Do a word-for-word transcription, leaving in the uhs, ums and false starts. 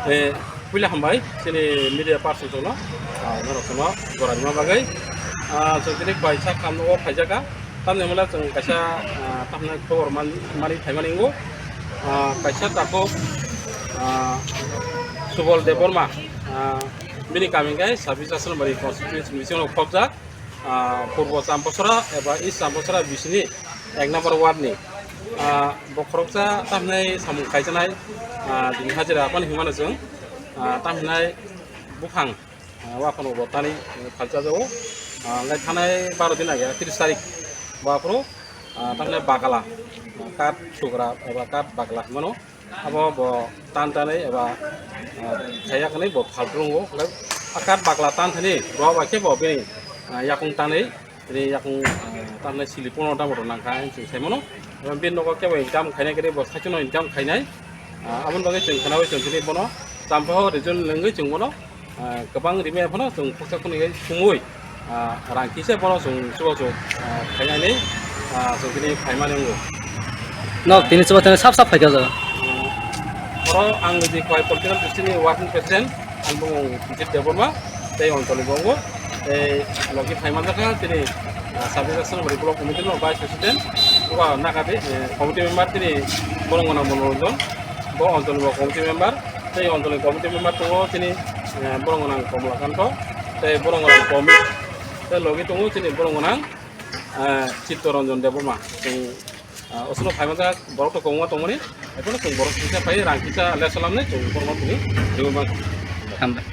Eh, puila hambai, chini media person chwngno, ah, norok chwngno jora rwna bagwi. Ah, chwng tini bai sak kamno o phaijaka. Tamni hwnle chwng kaisa, ah, tamni khobor man-, mani phaimani wngo. Ah, kaisa takhuk, ah, Subol Debbarma, ah, bini kami khe Sabis Asrambari constituency bisingo khobjak. Ah, Purbo Champosora eba East Champosora bisini ek number ward ni, ah, bo khoroksa tamhinai samung khaijaknai, ah, bini hajira aphano himano chwng, ah, tamhinai buphang, ah, wa phano bo tani, eh, phalchajago. Ah, hwnkhe thanai baro din age tris tarik bo aphuru, ah, tamhinai bagala, ah, kath sugra eba kath bagala himano. Abo bo tan tanwi eba, ah, khaiya kwnwi bo phaltrwngo. Hwnkhe a kath bagla tan thani bo bai khe bo bini, ah, yakung tanwi, bini yakung, ah, tamni sili pono damo rok nangkha hinwi chwng saimano. Eba bini nogo kebo income khainai kwrwi bo saichwno income khainai. Ah, aboni bagwi chwng khwnawi chwng tini bono Champao region lengwi chwng bono ah, kwbang rimai phano chwng khoksa khunui hai sumui, ah, rang kisa bono chwng chubachu, ah, khainani, ah, chwng tini phaimani wngo. Nok tini chuba tini sap sap phaikha jaga. Hmm, oro ang niji Khowai Political District ni Working President, ang bumung Bijit Debbarma, tei Anjali bo wngo, tei logi phaimanjakha tini, ah, Sub Division Block Committee no Vice President, uba nagadi, eh, committee member tini borong gwnang Monoranjan, bo Anjali bo committee member, tei Anjali committee member tongo tini, eh, borong gwnang Komla Kanto, tei borong gwnang Komit, tei logi tongo tini borong gwnang, eh, Chitto Ranjan Debbarma. Chwng, eh, osno phaimajak borok to kobangma tongmani, ekheno chwng borok kisa phai rang kisa lesa lamnai chwng borokno tini riwi mankha. Hambai.